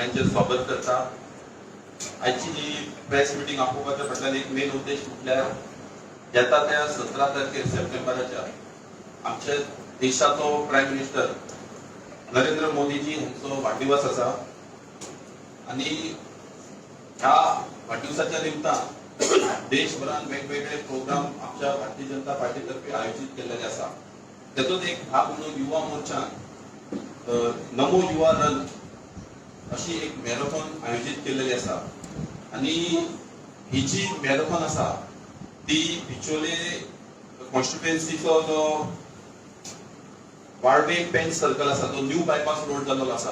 सगळ्यांचे स्वागत करता. आयची ही प्रेस मिटींग आपोवपाच्या फाटल्यान एक मेन उद्देश म्हटल्यार येता त्या 17 तारखेर सप्टेंबराच्या आमच्या देशाचो प्रायम मिनिस्टर नरेंद्र मोदीजी हांचो वाडदिवस आसा आनी ह्या वाडदिवसाच्या निमतान देशभरात वेगवेगळे प्रोग्राम आमच्या भारतीय जनता पार्टी तर्फे आयोजित केलेले आसा. त्यातून एक भाग म्हणून युवा मोर्चान नमो युवा रन अशी एक मॅरेथॉन आयोजित केलेली आसा आणि ही जी मॅरेथॉन आसा ती बिचोले कॉन्स्टिट्युएन्सीचो जो वाळवे पेंच सर्कल आसा, तो न्यू बायपास रोड जाल्लो आसा,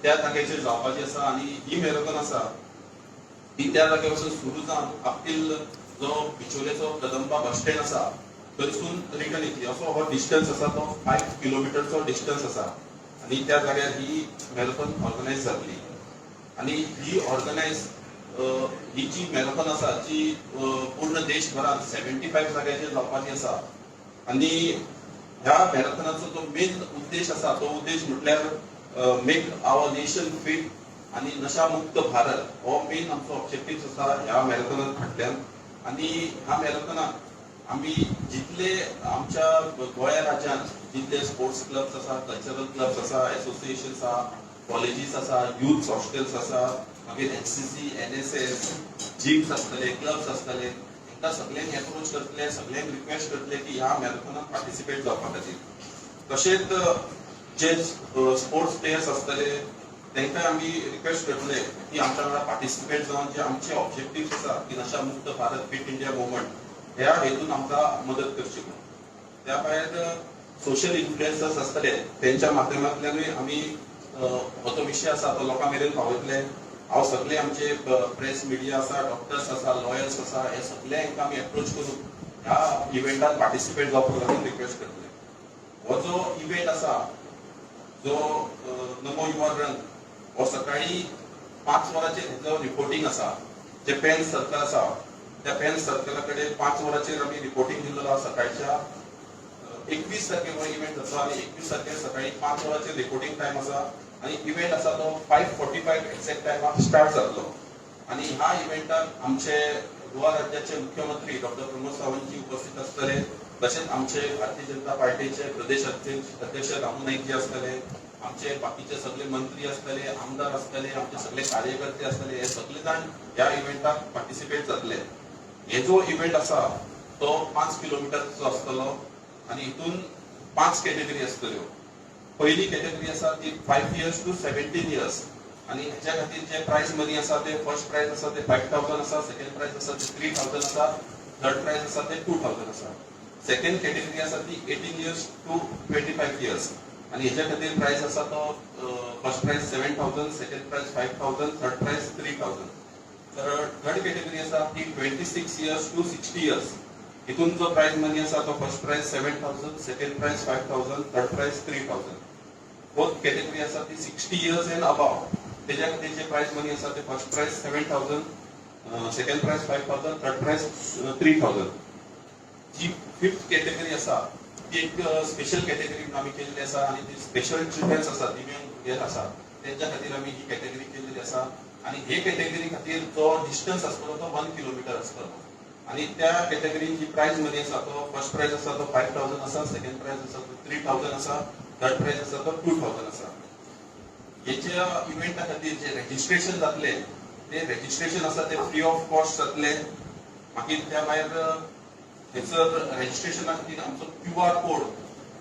त्या जाग्याचेर जावपाची आसा. आणि ही मॅरेथॉन आसा ती त्या जाग्या पासून सुरू जावन अपटील जो बिचोलेचो कदंबा बस स्टँड आसा थंयसून रिटर्न येतली. असो हो डिस्टन्स आसा, तो 5 किलोमिटरचो डिस्टन्स आसा आणि त्या जाग्यार ही मॅरेथॉन ऑर्गनायज जातली. आणि ही ऑर्गनायज ही जी मॅरेथॉन आसा ती पूर्ण देशभरात 75 जाग्याचेर जावपाची आसा. आणि ह्या मॅरेथॉनाचो जो मेन उद्देश आसा तो उद्देश म्हटल्यार मेक our nation fit आणि नशामुक्त भारत हो मेन आमचो ऑब्जेक्टिव्ह आसा ह्या मॅरेथॉना फाटल्यान. आणि ह्या मॅरेथॉनाक आमी जितले आमच्या गोंया राज्यांत जितले स्पोर्ट्स क्लब्स आसा, कल्चरल क्लब्स आसा, एसोसिएशन्स आसा, कॉलेजीस आसा, युथ हॉस्टेल्स आसा, मागीर एनसीसी, एनएसएस, जिम्स आसतले, क्लब्स आसतले, तांकां सगल्यांक एप्रोच करतले, सगल्यांक रिक्वेस्ट करतले की ह्या मॅरेथॉनाक पार्टिसिपेट जावपा खातीर. तशेंच जे स्पोर्ट्स प्लेयर्स आसतले तांकां आमी रिक्वेस्ट करतले की आमच्या वांगडा पार्टिसिपेट जावन जे आमचे ऑब्जेक्टिव्स आसा की नशा मुक्त भारत, फिट इंडिया मुवमेंट, ह्या हेतून आमकां मदत करची म्हणून. त्या भायर सोशल इन्फ्लुएन्सर्स आसतले, तेंच्या माध्यमांतल्यानूय आमी हो जो विशय आसा तो लोकां मेरेन पावयतले. हांव सगळे आमचे प्रेस मिडिया आसा, डॉक्टर्स आसा, लॉयर्स आसा, हे सगळे हांकां आमी एप्रोच करून ह्या इव्हेंटात पार्टिसिपेट जावपाक लागून रिक्वेस्ट करतले. हो जो इव्हेंट आसा, जो नमो युवा रन, हो सकाळी 5 वरांचेर हेजो रिपोर्टिंग आसा. जे पेंच सर्कल आसा त्या पेंच सर्कला कडेन 5 वरांचेर आमी रिपोर्टिंग दिल्लो आसा सकाळच्या. 21 तारखेर हो इव्हेंट जातलो आनी 21 तारखेर सकाळी 5 वरांचेर रिपोर्टिंग टायम आसा आनी इव्हेंट आसा तो 5:45 एक्झॅक्ट टायमार स्टार्ट जातलो. आनी ह्या इव्हेंटाक आमचे गोवा राज्याचे मुख्यमंत्री डॉक्टर प्रमोद सावंतजी उपस्थित आसतले. तशेंच आमचे भारतीय जनता पार्टीचे प्रदेश अध्यक्ष अध्यक्ष रामू नाईकजी आसतले, आमचे बाकीचे सगळे मंत्री आसतले, आमदार आसतले, आमचे सगळे कार्यकर्ते आसतले. हे सगळे जाण ह्या इव्हेंटाक पार्टिसिपेट जातले. हे जो इव्हेंट आसा तो 5 किलोमिटरचो आसतलो आनी हितून पांच कॅटेगरी आसतल्यो. पहिली कॅटेगरी आसा ती 5 years to 17 years आनी हेच्या खातीर जे प्रायज मनी आसा ते फर्स्ट प्रायज आसा ते 5,000 आसा, सेकंड प्रायज आसा ते 3,000 आसा, थर्ड प्रायज आसा ते 2,000 आसा. सेकंड कॅटेगरी आसा ती 18 years to 25 years आनी हेच्या खातीर प्रायज आसा तो first prize 7,000, second prize 5,000, third prize 3,000. तर थर्ड कॅटेगरी आसा ती 26 years to 60 years. हितून जो प्रायज मनी आसा तो first prize 7,000, second prize 5,000, third prize 3,000. Fourth category आसा ती 60 इयर्स एंड अबाव. तेज्या खातीर जे प्रायज मनी आसा ते first prize 7,000, second prize 5,000, third prize 3,000. जी फिफ्थ कॅटेगरी आसा ती एक स्पेशल कॅटेगरी म्हणून आमी केल्ली आसा आनी ती स्पेशल चिल्ड्रन्स आसा, दिव्यांग भुरगे आसा, तेंच्या खातीर आमी ही कॅटेगरी केल्ली आसा. आनी हे कॅटेगरी खातीर जो डिस्टन्स आसतलो तो 1 किलोमिटर आसतलो आनी त्या कॅटेगरीन जी प्रायज मनी आसा तो फर्स्ट प्रायज आसा तो 5,000 आसा, सेकंड प्रायज आसा तो 3,000 आसा, थर्ड प्रायज आसा तो 2,000 आसा. हेच्या इव्हेंटा खातीर जे रेजिस्ट्रेशन जातले ते रेजिस्ट्रेशन आसा ते फ्री ऑफ कॉस्ट जातले. मागीर त्या भायर थंयसर रेजिस्ट्रेशना खातीर आमचो क्यू आर कोड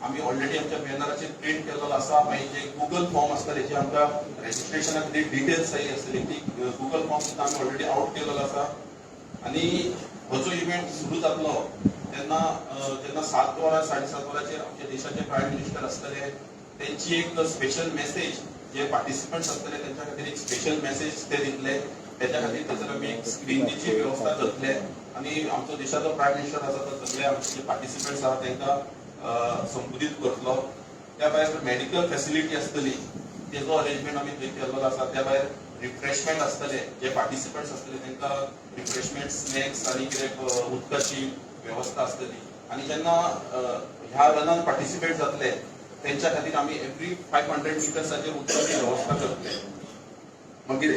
आमी ऑलरेडी आमच्या बॅनराचेर प्रिंट केल्लो आसा. मागीर जे गुगल फॉर्म आसतले, जे आमकां रेजिस्ट्रेशना खातीर डिटेल्स जाय आसतली, ती गुगल फॉर्म सुद्दां आमी ऑलरेडी आउट केल्लो आसा. आनी हो जो इव्हेंट सुरू जातलो तेन्ना जेन्ना 7 वरां, 7:30 वरांचेर आमच्या देशाचे प्रायम मिनिस्टर आसतले, तेंची एक स्पेशल मेसेज, जे पार्टिसिपंट्स आसतले तेंच्या खातीर एक स्पेशल मेसेज ते दितले. तेच्या खातीर थंयसर आमी एक स्क्रिनीची वेवस्था करतले आनी आमचो देशाचो प्रायम मिनिस्टर आसा तो सगळे आमचे जे पार्टिसिपंट्स आहा तांकां संबोधीत करतलो. त्या भायर मेडिकल फॅसिलिटी आसतली, तेजो अरेंजमेंट आमी थंय केल्लो आसा. त्या भायर रिफ्रेशमेंट आसतले, जे पार्टिसिपंट्स आसतले तांकां रिफ्रेशमेंट, स्नॅक्स आनी कितें उदकाची वेवस्था आसतली. आनी जेन्ना ह्या रनान पार्टिसिपेट जातले तेंच्या खातीर आमी एवरी 500 मिटर्साचेर उदकाची वेवस्था करतले. मागीर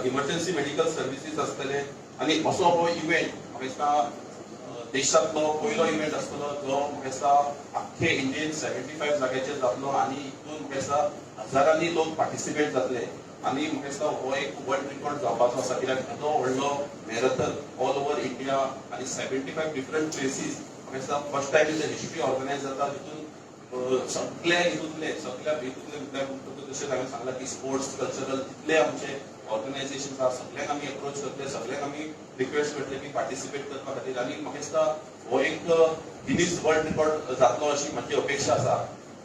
इमर्जन्सी मेडिकल सर्विसीस आसतले आनी असो हो इव्हेंट म्हाका दिसता देशांतलो पयलो इव्हेंट आसतलो जो म्हाका दिसता आख्खे इंडियेन 75 जाग्याचेर जातलो आनी हितून म्हाका दिसता हजारांनी लोक पार्टिसिपेट जातले आनी म्हाका दिसता हो एक वर्ल्ड रिकॉर्ड जावपाचो आसा, कित्याक येदो व्हडलो मॅरेथॉन ऑल ओवर इंडिया आनी 75 डिफरंट प्लेसीस म्हाका दिसता first time in the history organize जाता, जितून सगळ्या हितूंतले म्हटल्यार जशें हांवें सांगलां की स्पोर्ट्स, कल्चरल जितले आमचे ऑर्गनायझेशन आसा सगळ्यांक आमी अप्रोच करतले, सगळ्यांक आमी रिक्वेस्ट करतले की पार्टिसिपेट करपा खातीर. आनी म्हाका दिसता हो एक गिनीज वर्ल्ड रिकॉर्ड जातलो अशी म्हजी अपेक्षा आसा.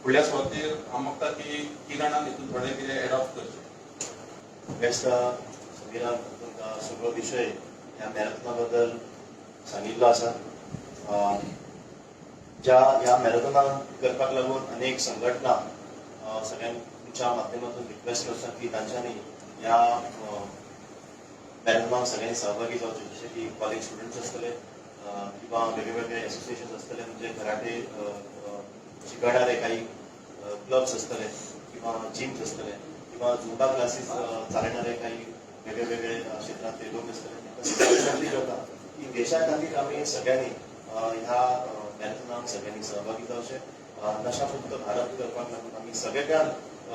फुडल्या सुवातेर हांव मागता की किरणान हितून थोडें कितें एडॉप्ट करचें. दिसता समीरान तुमकां सगळो विशय ह्या मॅरेथॉना बद्दल सांगिल्लो आसा. ज्या ह्या मॅरेथॉनाक करपाक लागून अनेक संघटना सगळ्यांक तुमच्या माध्यमातून रिक्वेस्ट करता की तांच्यांनी ह्या मॅरेथॉनाक सगळ्यांनी सहभागी जावचे, जशे की कॉलेज स्टुडंट्स आसतले किंवा वेगळे एसोसिएशन आसतले, म्हणजे कराटे शिकवणारे काही क्लब्स आसतले किंवा जिम्स आसतले किंवा झुंबा क्लासीस चालणारे काही वेगळे वेगळे क्षेत्रांतले लोक आसतले. तांकां सगळ्यांक विनंती करता की देशा खातीर आमी सगळ्यांनी ह्या मॅरेथॉनाक सगळ्यांनी सहभागी जावचे. नशामुक्त भारत करपाक लागून आमी सगळ्यान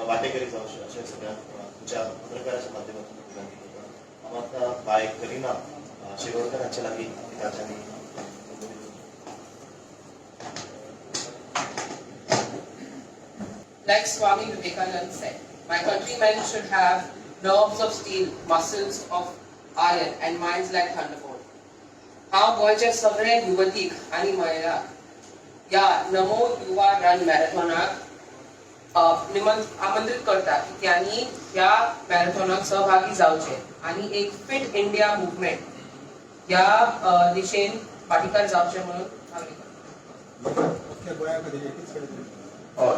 वांटेकरी जावचे अशें सगळ्यांक तुमच्या पत्रकाराच्या माध्यमातून विनंती करता. हांव आतां बाय करिना शिरोडकर हांचे लागीं की तांच्यांनी संबोधित करचें. Like Swami Vivekananda said, my countrymen should have nerves of steel, muscles of iron, and minds like thunderbolt. हांव गोंयच्या सगळे युवतीक आनी महिलांक ह्या नमो युवा रन मॅरेथॉनाक आमंत्रित करता की त्यांनी ह्या मॅरेथॉनाक सहभागी जावचे आनी एक फिट इंडिया मुवमेंट ह्या दिशेन वांटेकार जावचे म्हणून मागणी करता. अख्ख्या गोंया खातीर एकूच कडेन? हय.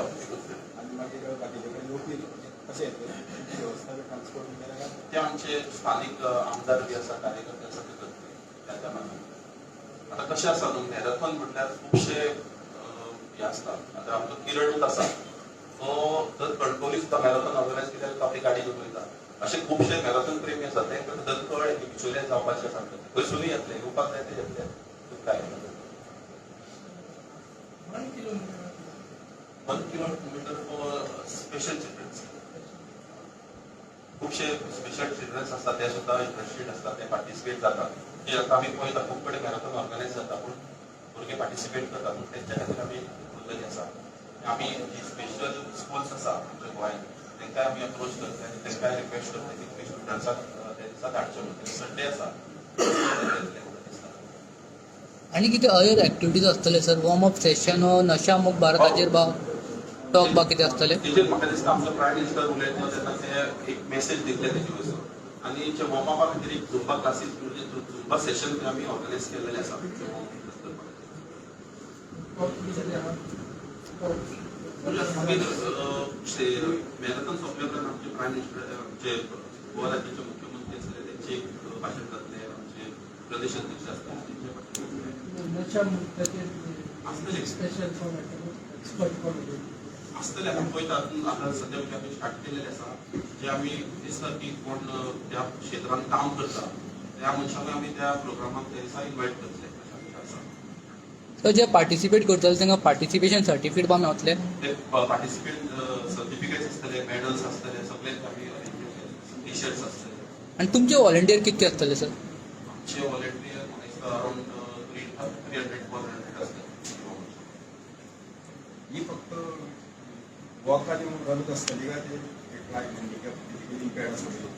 आनी मागीर बाकीचे कडेन येवपी कशे येतले? तुमची वेवस्था, ट्रान्सपोर्ट वगैरे काय? ते आमचे स्थानीक आमदार बी आसा, कार्यकर्ते आसा, ते करतले त्या त्या मार्गान. आतां कशें आसा न्हू, मॅरेथॉन म्हटल्यार खुबशे हे आसता. आतां आमचो किरणूच आसा, तो जर कणकवली सुद्दां मॅरेथॉन ऑर्गनायज केल्यार तो आपली गाडी घेवन वयता. अशे खुबशे मॅरेथॉन प्रेमी आसा, तांकां दर कळ्ळें की बिचोले जावपाचें आसा, खंयसरूय येतले, येवपाक जाय ते येतले. काय 1 kilometer for special childrens. खुबशे स्पेशल चिल्ड्रन्स आसता, ते सुद्दां इंट्रस्टेड आसता, ते पार्टिसिपेट जातात. ते आतां आमी पळयता, खूब कडेन मॅरेथॉन ऑर्गनायज जाता पूण भुरगे पार्टिसिपेट करतात, पूण तेंच्या खातीर आमी दवरलेली आसा. आमी जी स्पेशल स्कुल्स आसा आमच्या गोंयांत तांकां आमी अप्रोच करता आनी तांकां रिक्वेस्ट करता की तुमी स्टुडंट्साक त्या दिसा धाडचे म्हणून. संडे आसा, ते येतले म्हाका दिसता. आणि कितें अदर एक्टिविटीज आसतले सर? वॉर्म अप सेशन हो नशा मुक्त भारताचेर बा टॉक बा कितें आसतले? तेजेर म्हाका दिसता आमचो प्रायम मिनिस्टर उलयतलो तेन्ना ते एक मेसेज दितले तेजे वयरसून. आनी जे वॉर्मअपा खातीर एक झुंबा क्लासीस, म्हणजे झुंबा सेशन आमी ऑर्गनायज केल्लेले आसा करपा खातीर. म्हणजे मागीर मॅरेथॉन सोंपल्या उपरांत आमचे प्रायम मिनिस्टर, आमचे गोवा राज्याचे मुख्यमंत्री आसले, तेंचे एक भाशण जातले. आमचे प्रदेश अध्यक्ष आसतले, तेंचे भाशण जातले. नशा मुक्ताचेर आसतले. स्पेशल कोण एक्सपर्ट कोण? आसतले. आमी पळयता. आतां सद्या म्हणजे आमी स्टार्ट केल्लेले आसा, जे आमी दिसता की कोण त्या क्षेत्रांत काम करता, त्या मनशांक आमी त्या प्रोग्रामाक त्या दिसा इन्वायट करतले अशें आमचें आसा. सर, जे पार्टिसिपेट करतले तांकां पार्टिसिपेशन सर्टिफिकेट बा मेवतले? ते पार्टिसिपेट सर्टिफिकेट्स आसतले, मेडल्स आसतले, सगळे आमी अरेंज, टी शर्ट्स आसतले. आनी तुमचे व्हॉलंटियर कितके आसतले सर? आमचे व्हॉलंटियर म्हाका दिसता around 300, 400 आसतले. ही फक्त वॉक आनी रनूच आसतली काय ते हँडिकॅप, फिजिकली इम्पेर्ड आसतले,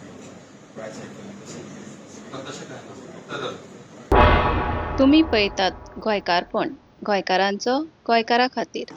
ट्रायसायकल तशें कितें? तशें काय ना, फक्त तुमी पळयतात गोंयकारपण, गोंयकारांचो गोंयकारा खातीर.